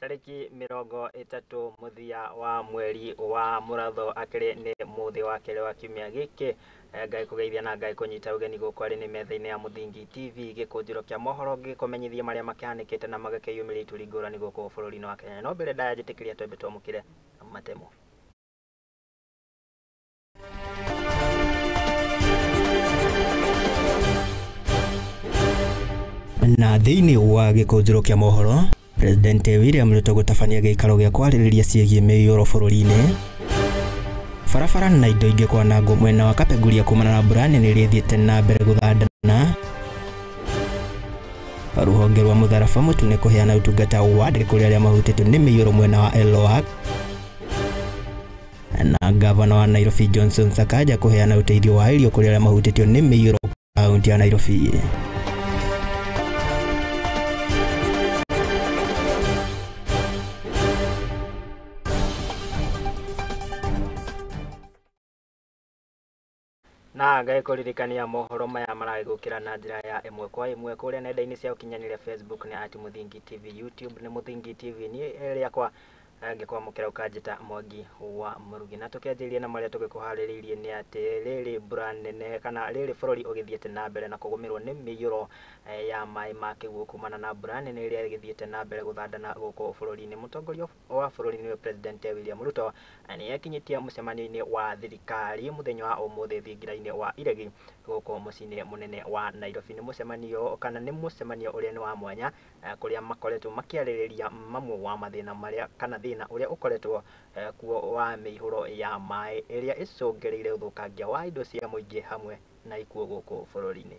Tarĩki 30 mũthia wa mweri wa Mũratho akĩrĩ nĩ mũthĩ wa kerĩ wa kiumia gĩkĩ. Ngai kũgeithia na Ngai kũnyita ũgeni gũkũ arĩ nĩ metha-inĩ ya Mũthingi TV, gĩkũnjĩro kĩa mohoro gĩkũmenyithia marĩa makĩhanĩkĩte na magakĩyumĩria ituri ngũrani gũkũ bũrũri-inĩ wa Kenya. No mbere ndaya njĩtĩkĩria twambe twamũkĩre matemo. Na thĩinĩ wa gĩkũnjĩro kĩa mohoro, President William Ruto gũtabania gĩikaro gĩa kwarĩrĩria ciĩgiĩ mĩiyũro bũrũri-inĩ. Barabara na indo ingĩ kwanangwo mwena wa Kapenguria kumana na mbura nene ĩrĩa ĩthiĩte na mbere gũthandana. Rũhonge rwa Mũtharaba Mũtune kũheana ũtungata wa ndege kũrĩ arĩa mahutĩtio nĩ mĩiyũro mwena wa Elwak. Na gavana wa Nairobi Johnson Sakaja kũheana ũteithio wa irio kũrĩ arĩa mahutĩtio nĩ mĩiyũro kaunti ya Nairobi. Na Ngai kũririkania mohoro maya maragĩgũkĩra na njĩra ya ĩmwe kwa ĩmwe kũrĩa nenda-inĩ cia ũkinyanĩria Facebook nĩ at Mũthingi TV, YouTube nĩ Mũthingi TV, niĩ rĩakwa ngĩkwamũkĩra ũkanjĩta Mwangi wa Mũrugi. Na tũkĩanjĩrĩria na marĩa tũgĩkũharĩrĩirie nĩ atĩ rĩrĩ mbura nene kana rĩrĩ bũrũri ũgĩthiĩte na mbere na kũgũmĩrwo nĩ mĩiyũro ya maĩ ma kĩguũ kumana na mbura nene ĩrĩa ĩgĩthiĩte na mbere gũthandana gũkũ bũrũri-inĩ. Mũtongoria wa bũrũri nĩwe President William Ruto nĩ ekinyĩtie mũcemanio-inĩ wa thirikari mũthenya wa ũmũthĩ thingira-inĩ wa Iregi gũkũ mũciĩ-inĩ mũnene wa Nairobi. Nĩ mũcemanio kana nĩ mũcemanio ũrĩa nĩ wa mwanya kũrĩa makoretwo makĩarĩrĩria mamwe wa mathĩna marĩa kana thĩna ũrĩa ũkoretwo kuo wa mĩihũro ya maĩ ĩrĩa ĩcũngĩrĩire ũthũkangia wa indo cia mũingĩ hamwe na ikuũ gũkũ bũrũri-inĩ.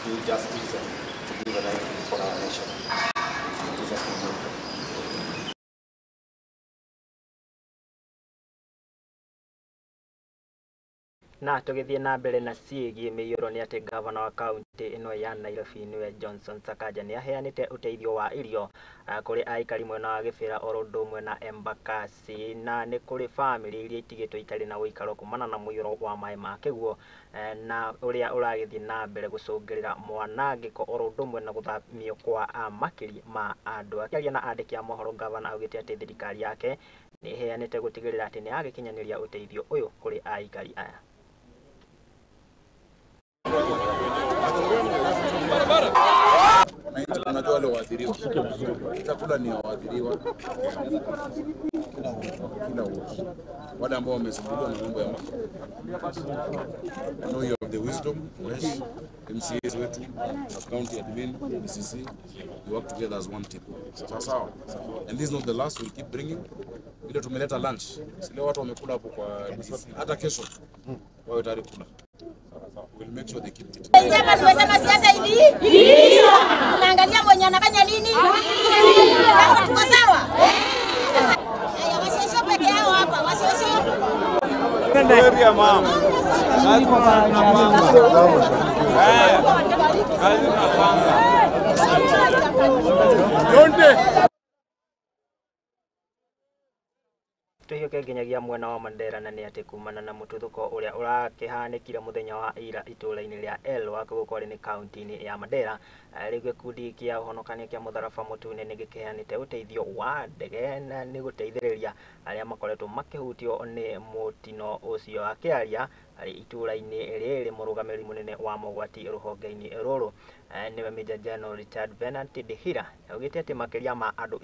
Do justice and to do the right thing for our nation. In Jesus' name we pray. Na tũgĩthiĩ na mbere na ciĩgiĩ mĩiyũro nĩ atĩ gavana wa kaunti ĩno ya Nairobi nĩwe Johnson Sakaja nĩ aheanĩte ũteithio wa irio kũrĩ aikari mwena wa Gĩbĩra oro ũndũ ũmwe na Embakasi, na nĩ kũrĩ bamĩrĩ iria itigĩtwo itarĩ na ũikaro kumana na mũiyũro wa maĩ ma kĩguũ na ũrĩa ũragĩthiĩ na mbere gũcũngĩrĩra mwanangĩko oro ũndũ ũmwe na gũthamio kwa makiri ma andũ. Akĩaria na andĩki a mohoro, gavana augĩte atĩ thirikari yake nĩ ĩheanĩte gũtigĩrĩra atĩ nĩ yagĩkinyanĩria ũteithio ũyũ kũrĩ aikari aya. Unajua wale waathiriwa, chakula ni waathiriwa kila wote, wale ambao wamesumbuliwa na mambo ya maji. I know you have the wisdom, yes. MCAs wetu, county admin, DCC, we work together as one team. Sawa sawa. And this is not the last, we'll keep bringing. Ile tumeleta lunch, sile watu wamekula hapo kwa DCC, hata kesho wawe tayari kula. We'll make sure they keep it. Chama tumesema siasa iliisha. Tunaangalia mwenye anafanya nini? Kama tuko sawa? Haya, wasiosho peke yao hapa, wasiosho. Tuhiũke nginyagia mwena wa Mandera na nĩ atĩ kumana na mũtuthũko ũrĩa ũrakĩhanĩkire mũthenya wa ira itũũra-inĩ rĩa Elwak gũkũ arĩ nĩ kaunti-inĩ ya Mandera, rĩu gĩkundi kĩa ũhonokania kĩa Mũtharaba Mũtune nĩ gĩkĩheanĩte ũteithio wa ndege na nĩ gũteithĩrĩria arĩa makoretwo makĩhutio nĩ mũtino ũcio. Akĩaria arĩ itũũra-inĩ rĩrĩ, mũrũgamĩrĩri mũnene wa mogwati rũhonge-inĩ rũrũ nĩwe Major General Richard Venant Ndihira augĩte atĩ makĩria ma andũ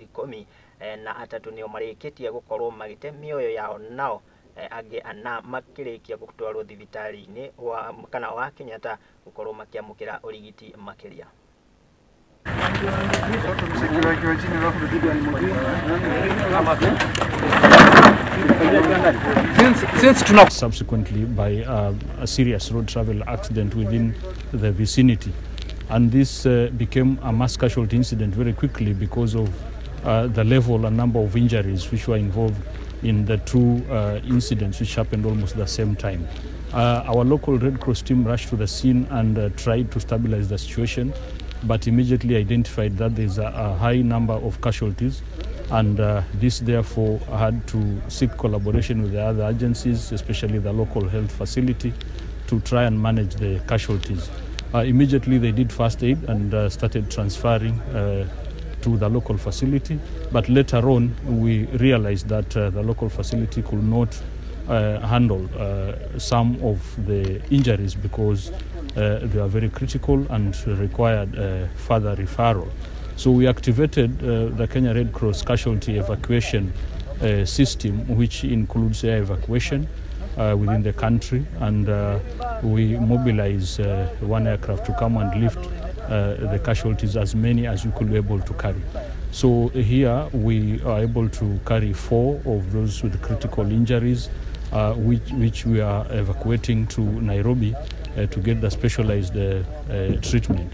13 nĩo marĩkĩtie gũkorwo magĩte mĩoyo yao, nao angĩ ana makĩrĩkia gũtwarwo thibitarĩ-inĩ kana wa Kenyatta gũkorwo makĩamũkĩra ũrigiti makĩria. Since subsequently by a serious road travel accident within the vicinity. And this became a mass casualty incident very quickly because of the level and number of injuries which were involved in the two incidents which happened almost the same time. Our local Red Cross team rushed to the scene and tried to stabilize the situation, but immediately identified that there's a high number of casualties, and this therefore had to seek collaboration with the other agencies, especially the local health facility, to try and manage the casualties. Immediately they did first aid and started transferring to the local facility, but later on we realized that the local facility could not handle some of the injuries because they are very critical and required further referral. So we activated the Kenya Red Cross casualty evacuation system, which includes air evacuation within the country, and we mobilize one aircraft to come and lift the casualties, as many as we could be able to carry. So here we are able to carry 4 of those with critical injuries, which we are evacuating to Nairobi to get the specialized treatment.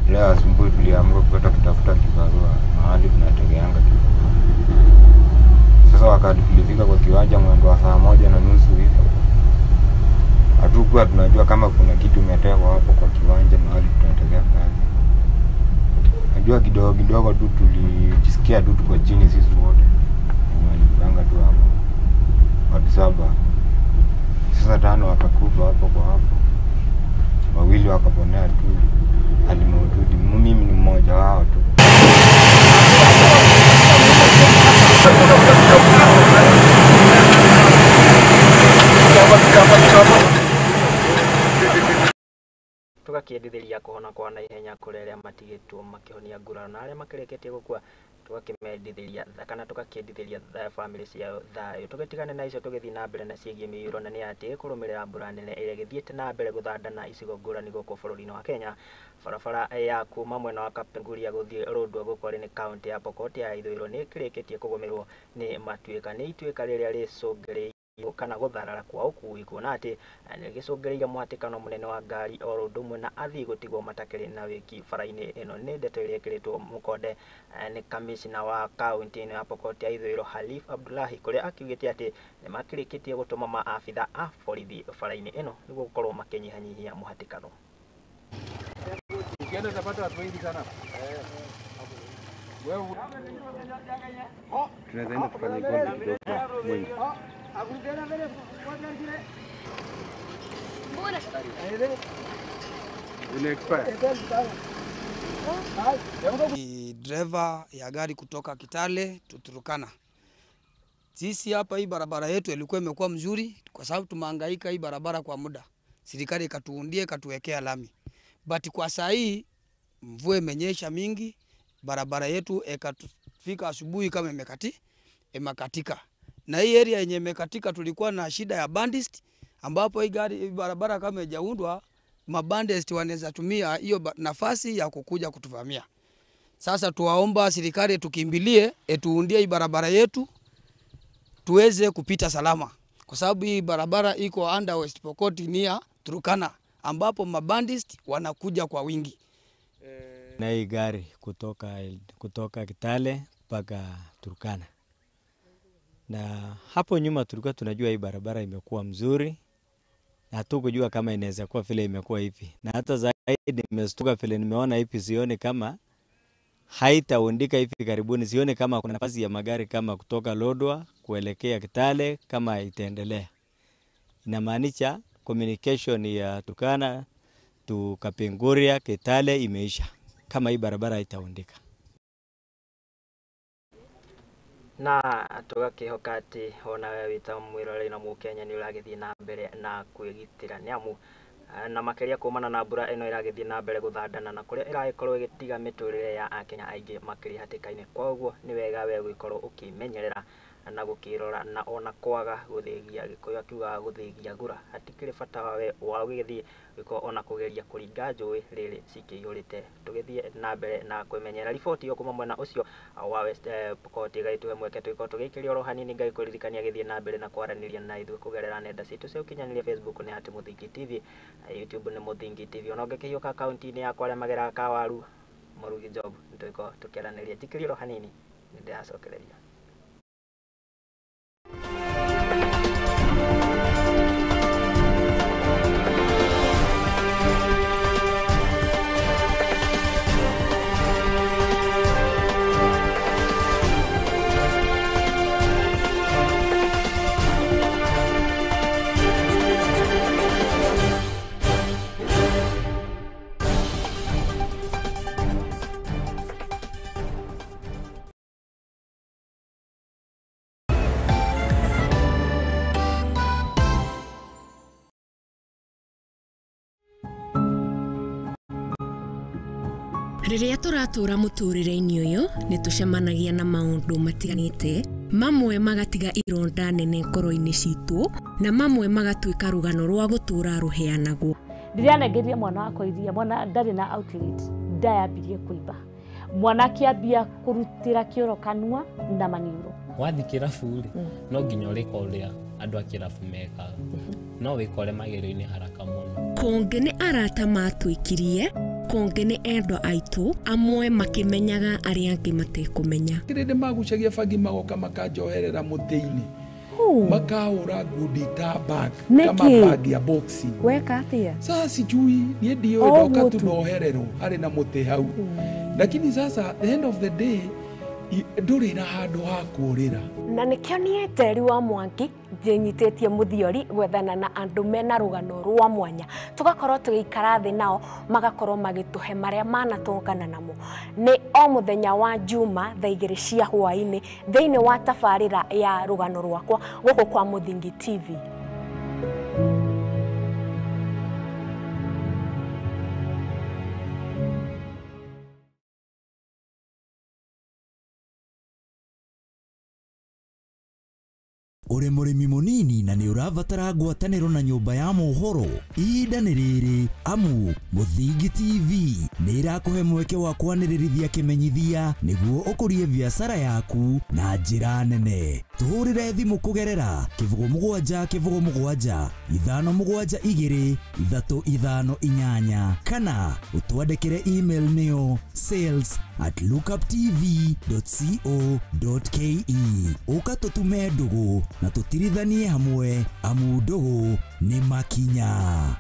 Leo asubuhi tuliamka kwenda kutafuta kibarua mahali tunategeanga kibarua. Sasa wakati tulifika kwa kiwanja mwendo wa 1:30 hivi, hatukuwa tunajua kama kuna kitu imetekwa hapo kwa kiwanja mahali tunategea kazi. Najua kidogo kidogo tu tulijisikia tu tuko chini sisi wote. Walipanga tu hapo watu 7. Sasa 5 wakakufa hapo kwa hapo, 2 wakaponea tu hali mahututi. Mimi ni mmoja wao tu. Tũgakĩendithĩria kũhona kwa naihenya kũrĩ arĩa matigĩtwo makĩhonia nguraro na arĩa makĩrĩkĩtie gũkua, tũgakĩmendithĩria kana tũgakĩendithĩria bamĩrĩ ciao thayũ. Tũgĩtigane na icio tũgĩthiĩ na mbere na ciĩgiĩ mĩiyũro, na nĩ atĩ kũrũmĩrĩra mbura nene ĩrĩa ĩgĩthiĩte na mbere gũthandana icigo ngũrani gũkũ bũrũri-inĩ wa Kenya. Barabara ya kuma mwena wa Kapenguria gũthiĩ Rũndua gũkũ nĩ kaũntĩ ya Pokot ya ithũĩro nĩ ĩkĩrĩkĩtie kũgũmĩrwo nĩ matuĩka. Nĩ ituĩka rĩrĩa rĩcũngĩrĩirie kana gũtharara kwa ũkui, kuona atĩ nĩgĩcũngĩrĩirie mũhatĩkano mũnene wa ngari oro ũndũ ũmwe na athii gũtigwo matakĩrĩ na wĩki bara-inĩ ĩno. Nĩ ndeto ĩrĩa ĩkĩrĩtwo mũkonde nĩ kamishna wa kaũntĩ ĩno ya Pokot ya ithũĩro Halif Abdullahi, kũrĩa akiugĩte atĩ nĩmakĩrĩkĩtie gũtũma maabitha a borithi bara-inĩ ĩno nĩguo gũkorwo makĩnyihanyihia mũhatĩkano. Ukienda utapata watu wengi sana. Tunaweza enda tufanye gombe kidogo mwingi. Ni driver ya gari kutoka Kitale Turkana. Sisi hapa hii barabara yetu ilikuwa imekuwa mzuri kwa sababu tumehangaika hii barabara kwa muda. Serikali ikatuundia ikatuwekea lami. But kwa saa hii mvua imenyesha mingi, barabara yetu ikafika asubuhi kama imekatika. Na hii area yenye imekatika tulikuwa na shida ya bandits, ambapo hii gari barabara kama haijaundwa mabandits wanaweza tumia hiyo nafasi ya kukuja kutuvamia. Sasa tuwaomba serikali tukimbilie etuundie hii barabara yetu tuweze kupita salama, kwa sababu hii barabara iko under West Pokot near Turkana ambapo mabandits wanakuja kwa wingi. Na hii gari kutoka Kitale mpaka Turkana. Na hapo nyuma tulikuwa tunajua hii barabara imekuwa mzuri, na hatukujua kama inaweza kuwa vile imekuwa hivi. Na hata zaidi nimestuka vile nimeona hivi, sioni kama haitaundika hivi karibuni, sioni kama kuna nafasi ya magari kama kutoka Lodwar kuelekea Kitale kama itaendelea. Inamaanisha communication ya Turkana to Kapenguria Kitale imeisha kama hii barabara haitaundika. Na tũgakĩhoka atĩ ona we wĩ ta mwĩroreri na mũkenya nĩ ũragĩthiĩ na mbere na kwĩgitĩra, nĩ amu na makĩria kumana na mbura ĩno ĩragĩthiĩ na mbere gũthandana na kũrĩa ĩragĩkorwo ĩgĩtiga mĩtũrĩre ya akenya aingĩ makĩrĩ hatĩka-inĩ. Kwa ũguo nĩ wega we gũgĩkorwo ũkĩmenyerera na gũkĩrora na ona kwaga gũthĩgia, Gĩkũyũ akiugaga gũthĩgia ngura, hatikĩrĩ bata wawe wa gũgĩthiĩ gũkorwo ona kũgeria kũringa njũĩ rĩrĩ cikĩihũrĩte. Tũgĩthiĩ na mbere na kwĩmenyerera. Riboti ĩyo kuma mwena ũcio wa West Pokot ĩgagĩtũhe mweke tũgĩkorwo tũgĩikĩria oro hanini. Ngagĩkũririkania gĩthiĩ na mbere na kwaranĩria na ithuĩ kũgerera nenda citũ cia ũkinyanĩria. Facebook nĩ at Mũthingi TV, YouTube nĩ Mũthingi TV. Ona ũngĩkĩhiũka akaunti-inĩ yakwa arĩa mageraga kawaru Murugi Job nĩtũgĩkorwo tũkĩaranĩria njikĩrĩro hanini nĩndĩracokereria. Rĩrĩa tũratũra mũtũrĩre-inĩ ũyũ nĩ tũcemanagia na maũndũ matiganĩte, mamwe magatiga ironda nene ngoro-inĩ citũ na mamwe magatuĩka rũgano rwa gũtũra rũheanagwo. Ndĩranengeria mwana wakwa iria, mwana ndarĩ na outlet, ndayambirie kũimba, mwana akĩambia kũrutĩra kĩoro kanua na maniũrũ. Wathiĩ kĩrabu rĩ, no nginya ũrĩka ũrĩa andũ a kĩrabu mekaga, no wĩkore magerio-inĩ haraka mũno. Kũngĩ nĩ arata matwĩkirie, kũngĩ nĩ endwa aitũ, amwe makĩmenyaga arĩa angĩ matekũmenya. Kĩrĩndĩ magucagia bangi magoka makanjoherera mũtĩ-inĩ, makahũra ngundi ta bag kama bag ya boxing. Weka atia? Sasa sijui niĩ ndiũĩ, ndoka tu nohererwo harĩ na mũtĩ hau, lakini sasa the end of the day ndũrĩ na handũ ha kũũrĩra. Na nĩkĩo niĩ Njeri wa Mwangi njĩnyitĩtie mũthiori gwethana na andũ mena rũgano rwa mwanya, tũgakorwo tũgĩikara thĩ nao magakorwo magĩtũhe marĩa manatũngana namo. Nĩ o mũthenya wa Juma thaa 2 cia hwaĩ-inĩ thĩinĩ wa tabarĩra ya rũgano rwakwa gũkũ kwa Mũthingi TV. Ũrĩ mũrĩmi mũnini na nĩ ũrabatara ngwatanĩro na nyũmba ya mohoro, ihinda nĩ rĩrĩ amu Mũthingi TV nĩ ĩrakũhe mweke wa kwanĩrĩrithia kĩmenyithia nĩguo ũkũrie biacara yaku na njĩra nene. Tũhũrĩre thimũ kũgerera 07 07 572 358 kana ũtwandĩkĩre email nĩyo sales@lookuptv.co.ke. Ũka tũtume ndũgũ na tũtirithanie hamwe, amu ndũgũ nĩ makinya.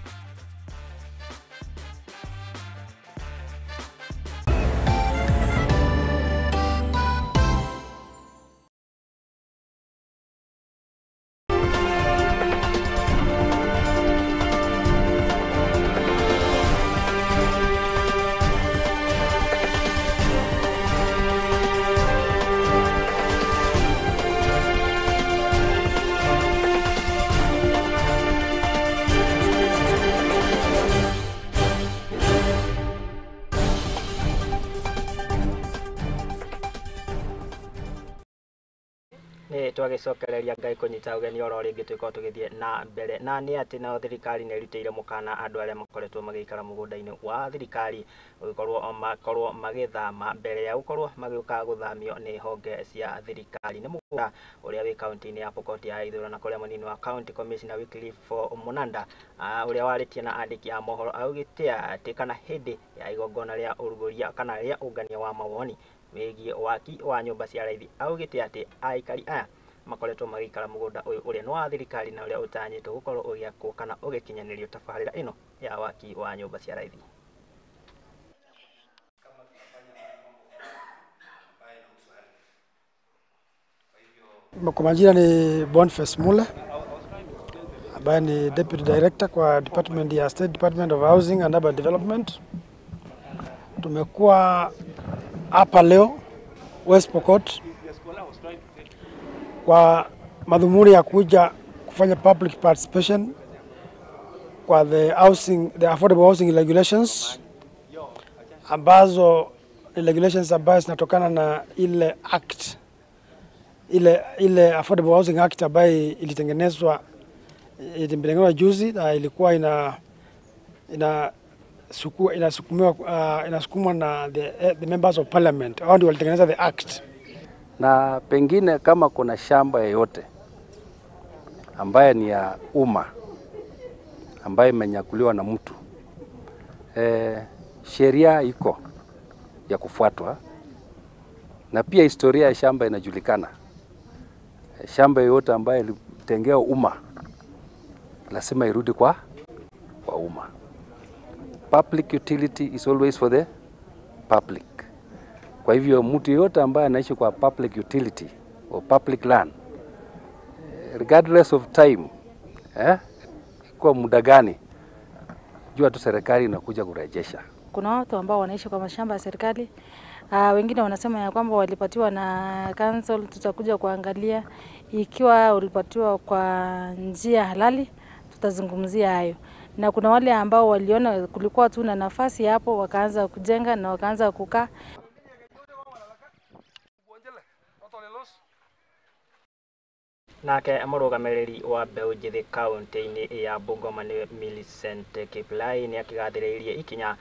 Twagĩcokereria Ngai kũnyita ũgeni oro rĩngĩ tũgĩkorwo tũgĩthiĩ na mbere na nĩ atĩ nao thirikari nĩ ĩrutĩire mũkana andũ arĩa makoretwo magĩikara mũgũnda-inĩ wa thirikari gũgĩkorwo makorwo magĩthama mbere ya gũkorwo magĩũka gũthamio nĩ honge cia thirikari. Nĩ mũgũnda ũrĩa wĩ kaunti-inĩ ya Pokot ya Ithũĩro na kũrĩa mũnini wa county commissioner Wycliffe Munanda ũrĩa warĩtie na andĩki a mohoro augĩte atĩ kana hĩndĩ ya igongona rĩa ũrugũria kana rĩa ũngania wa mawoni wĩgiĩ waki wa nyũmba cia raithi augĩte atĩ aikari aya makoretwo magĩikara mũgũnda ũyũ ũrĩa nĩ wa thirikari na ũrĩa ũtanyĩtwo gũkorwo ũgĩakwo kana ũgĩkinyanĩrio tabarĩra ĩno ya waki wa nyũmba cia raithi. Kwa majina ni Boniface Mule ambaye ni Deputy Director kwa Department ya State Department of Housing and Urban Development. Tumekuwa hapa leo West Pokot kwa madhumuni ya kuja kufanya public participation kwa the affordable housing regulations, ambazo ni regulations ambazo zinatokana na ile act, ile Affordable Housing Act ambayo ilitengenezwa juzi na ilikuwa inasukumwa na the members of parliament. Hao ndio walitengeneza the act. Na pengine kama kuna shamba yoyote ambaye ni ya umma ambaye imenyakuliwa na mtu, sheria iko ya kufuatwa, na pia historia ya shamba inajulikana. Shamba yoyote ambayo ilitengewa umma lazima irudi kwa umma. Public utility is always for the public. Kwa hivyo mtu yoyote ambaye anaishi kwa public utility or public land, regardless of time, kwa muda gani, jua tu serikali inakuja kurejesha. Kuna watu ambao wanaishi kwa mashamba ya serikali. Wengine wanasema ya kwamba walipatiwa na council. Tutakuja kuangalia ikiwa ulipatiwa kwa njia halali, tutazungumzia hayo. Na kuna wale ambao waliona kulikuwa tu na nafasi hapo, wakaanza kujenga na wakaanza kukaa. Nake mũrũgamĩrĩri wa mbeũ njĩthĩ kaunti-inĩ ya Bungoma nĩ Millicent Kiplai nĩ akĩgathĩrĩirie ikinya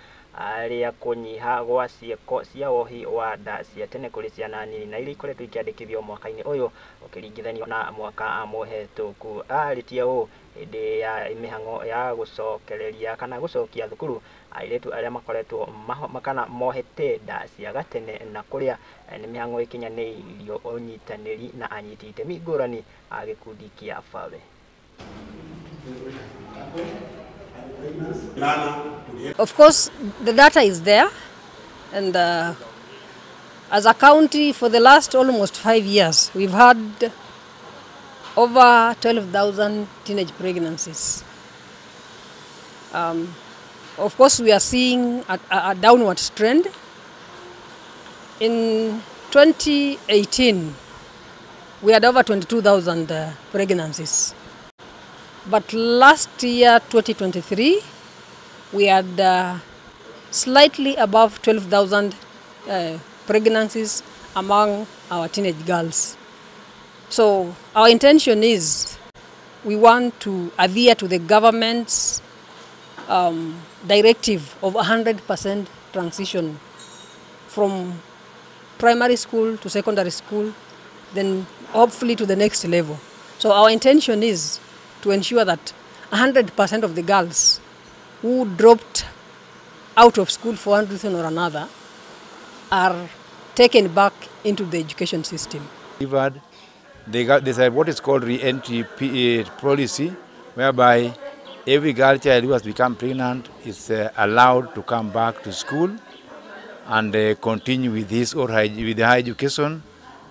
rĩa kũnyiha gwa ciĩko cia wohi wa nda cia tene kũrĩ ciana nini na iria ikoretwo ikĩandĩkithio mwaka-inĩ ũyũ ũkĩringithanio na mwaka mũhetũku. Arĩtie ũũ hĩndĩ ya mĩhang'o ya gũcokereria kana gũcokia thukuru airĩtu arĩa makoretwo kana mohete nda cia gatene na kũrĩa nĩ mĩhang'o ĩkinyanĩirio ũnyitanĩri na anyiti itemi ngũrani a gĩkundi kĩa FAWE. Of course, the data is there, and as a county, for the last almost 5 years, we've had over 12,000 teenage pregnancies. Of course, we are seeing a downward trend. In 2018, we had over 22,000 pregnancies. But last year, 2023, we had slightly above 12,000 pregnancies among our teenage girls. So our intention is we want to adhere to the government's directive of 100% transition from primary school to secondary school, then hopefully to the next level. So our intention is to ensure that 100% of the girls who dropped out of school for one reason or another are taken back into the education system. There's what is called re-entry policy, whereby every girl child who has become pregnant is allowed to come back to school and continue with his or her, with her education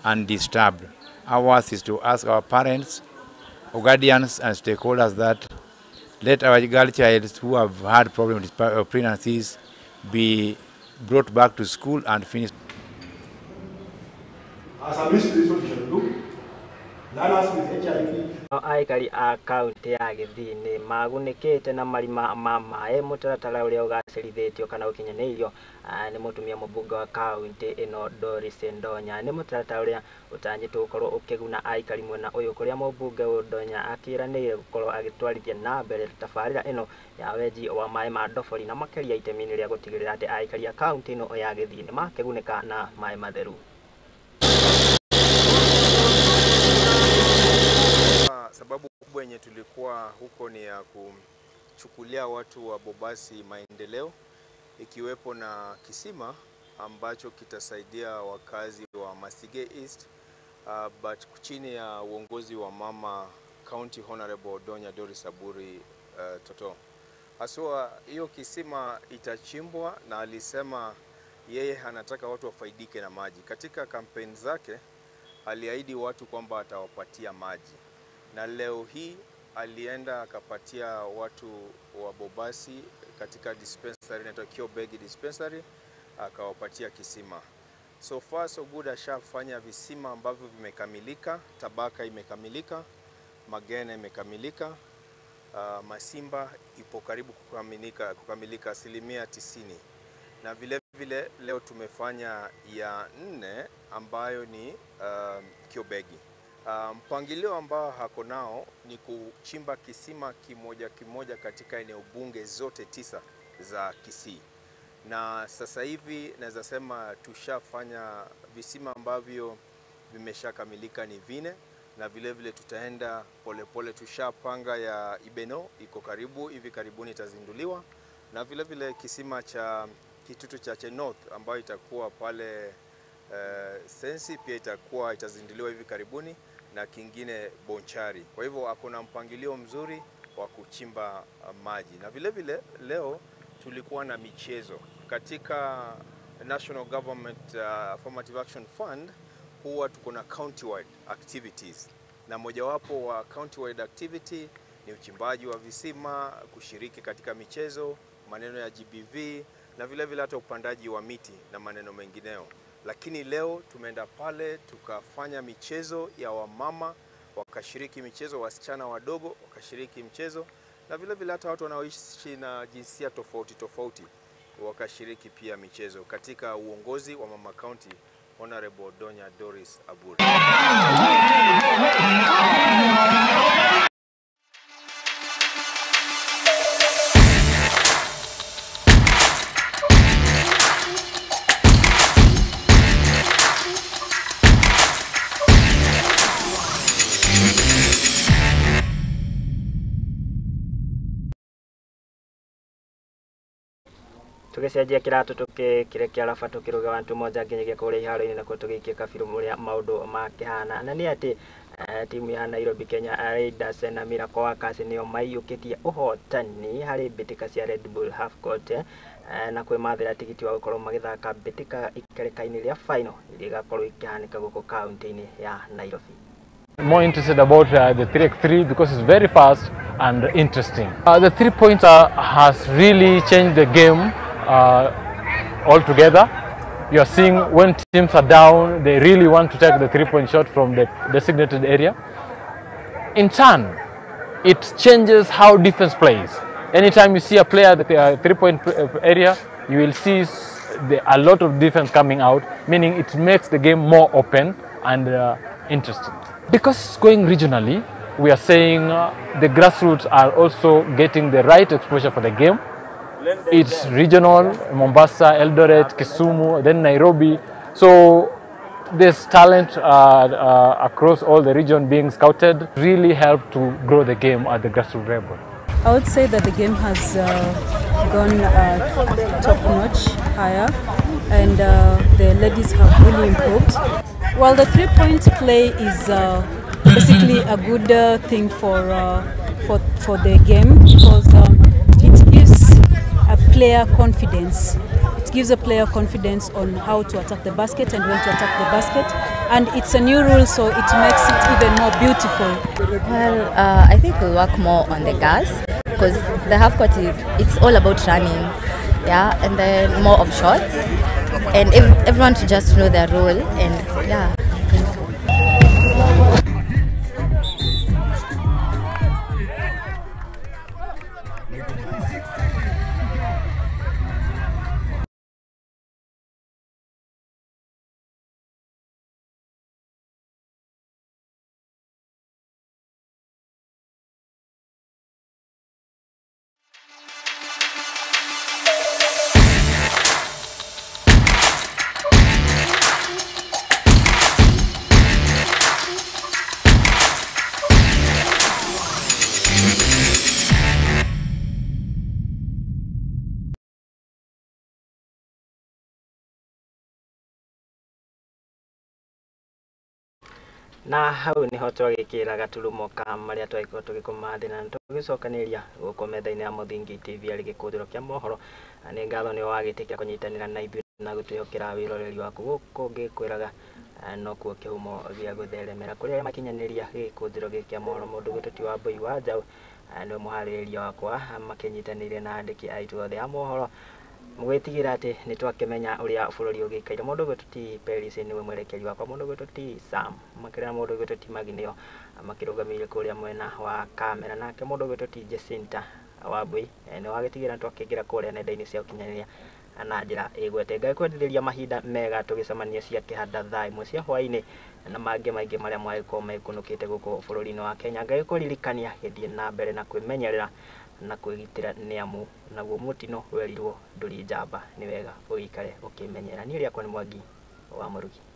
undisturbed. Ours is to ask our parents, or guardians and stakeholders that let our girl child who have had problems with pregnancies be brought back to school and finish. As a ministry, this is what we shall do. Learners with HIV. Aikari a kaunti ya Githii nĩ magunĩkĩte na marima ma maĩ mũtaratara ũrĩa ũgacĩrithĩtio kana ũkinyanĩirio nĩ mũtumia mũmbunge wa kaunti ĩno Doris Ndonya. Nĩ mũtaratara ũrĩa ũtanyĩtwo gũkorwo ũkĩguna aikari mwena ũyũ, kũrĩa mũmbunge Ndonya akĩranĩire gũkorwo agĩtwarithia na mbere tabarĩra ĩno ya wenji wa maĩ ma ndobori na makĩria itemi-inĩ rĩa gũtigĩrĩra atĩ aikari a kaunti ĩno ya Githii nĩ makĩgunĩka na maĩ matheru. Sababu kubwa yenye tulikuwa huko ni ya kuchukulia watu wa Bobasi maendeleo, ikiwepo na kisima ambacho kitasaidia wakazi wa Masige East, but chini ya uongozi wa mama County Honorable Donya Doris Aburi Toto. Haswa hiyo kisima itachimbwa, na alisema yeye anataka watu wafaidike na maji. Katika kampeni zake aliahidi watu kwamba atawapatia maji, na leo hii alienda akapatia watu wa Bobasi katika dispensary inaitwa Kiobegi Dispensary, akawapatia kisima. So far so good, ashafanya visima ambavyo vimekamilika. Tabaka imekamilika, Magena imekamilika, Masimba ipo karibu kukamilika 90%. Na vile vile leo tumefanya ya 4 ambayo ni Kiobegi. Mpangilio ambao hako nao ni kuchimba kisima kimoja kimoja katika eneo bunge zote 9 za Kisii. Na sasa hivi naweza sema tushafanya visima ambavyo vimeshakamilika ni 4, na vile vile tutaenda polepole. Tushapanga ya Ibeno iko karibu, hivi karibuni itazinduliwa, na vile vile kisima cha Kitutu Chache North ambayo itakuwa pale Sensi, pia itakuwa itazinduliwa hivi karibuni, na kingine Bonchari. Kwa hivyo akona mpangilio mzuri wa kuchimba maji. Na vile vile leo tulikuwa na michezo katika National Government Affirmative Action Fund. Huwa tuko na county-wide activities, na mojawapo wa county-wide activity ni uchimbaji wa visima, kushiriki katika michezo, maneno ya GBV, na vile vile hata upandaji wa miti na maneno mengineo. Lakini leo tumeenda pale tukafanya michezo ya wamama, wakashiriki michezo, wasichana wadogo wakashiriki mchezo, na vile vile hata watu wanaoishi na jinsia tofauti tofauti wakashiriki pia michezo katika uongozi wa Mama County Honorable Donya Doris Aburi. Tugicenjia kiratu tukikire araba tukiruga wantu moja nginyagia kuria iharo-inĩ nakuo tũgĩikie kabirũ ũrĩa maũndũ makĩhana. Na nĩ atĩ timu ya Nairobi Kenya Raiders na Miracle Workers nĩo maiyũkĩtie ũhotani harĩ mbĩtĩka cia Red Bull Half Court na kwĩmathĩra tigiti wa gũkorwo magĩthaka mbĩtĩka ikereka-inĩ rĩa final iria igakorwo ikĩhanĩka gũkũ kaunti-inĩ ya Nairobi. More interested about the 3x3 because it's very fast and interesting. The 3-pointer has really changed the game altogether. You are seeing when teams are down, they really want to take the 3-point shot from the designated area. In turn, it changes how defense plays. Anytime you see a player at the 3-point area, you will see a lot of defense coming out, meaning it makes the game more open and interesting. Because it's going regionally, we are saying the grassroots are also getting the right exposure for the game. It's regional, Mombasa, Eldoret, Kisumu, then Nairobi. So this talent across all the region being scouted really helped to grow the game at the grassroots level. I would say that the game has gone top notch higher, and the ladies have really improved. Well, the 3-point play is basically a good thing for the game, because it gives a player confidence. It gives a player confidence on how to attack the basket and when to attack the basket. And it's a new rule, so it makes it even more beautiful. Well, I think we'll work more on the gas, because the half court is, it's all about running, yeah, and then more of shots, and everyone to just know their role, and yeah. Na hau niho twagĩkĩra gaturumo ka marĩa twagĩkorwo tũgĩkũmathĩra na tũgĩcokanĩria gũkũ metha-inĩ ya Mũthingi TV arĩ gĩkũnjĩro kĩa mohoro. Nĩ ngatho nĩ wagĩtĩkĩra kũnyitanĩra na ithuĩ na gũtwĩhokera wĩroreri waku gũkũ ngĩkwĩraga nokuo kĩhumo gĩa gũtheremera kũrĩ arĩa makinyanĩria gĩkũnjĩro gĩkĩ kĩa mohoro. Mũndũ gwĩtwo ti Wambũi wa Njaũ nĩwe mũharĩrĩria wakwa, makĩnyitanĩire na andĩki aitũ othe a mohoro gwĩtigĩra atĩ nĩ twakĩmenya ũrĩa bũrũri ũgĩikaire. Mũndũ gwĩtwo ti Peris nĩwe mwerekeri wakwa, mũndũ gwĩtwo ti Sam makĩrĩa, mũndũ gwĩtwo ti Magi nĩo makĩrũgamĩrĩire kũrĩa mwena wa kamera, nake mũndũ gwĩtwo ti Jacinta Wambui nĩ wagĩtigĩra twakĩingĩra kũrĩa nenda-inĩ cia ũkinyanĩria na njĩra ĩgwete. Ngai kwendithĩria mahinda mega tũgĩcemania cia kĩhanda thaa 1 cia hwaĩ-inĩ na mangĩ maingĩ marĩa mwagĩkorwo mekunũkĩte gũkũ bũrũri-inĩ wa Kenya. Ngai kũririkania gĩthiĩ na mbere na kwĩmenyerera na kwĩgitĩra nĩ amu naguo mũtino werirwo ndũrĩ njamba. Nĩ wega ũgĩikare ũkĩmenyera. Niĩ rĩakwa nĩ Mwangi wa Mũrugi.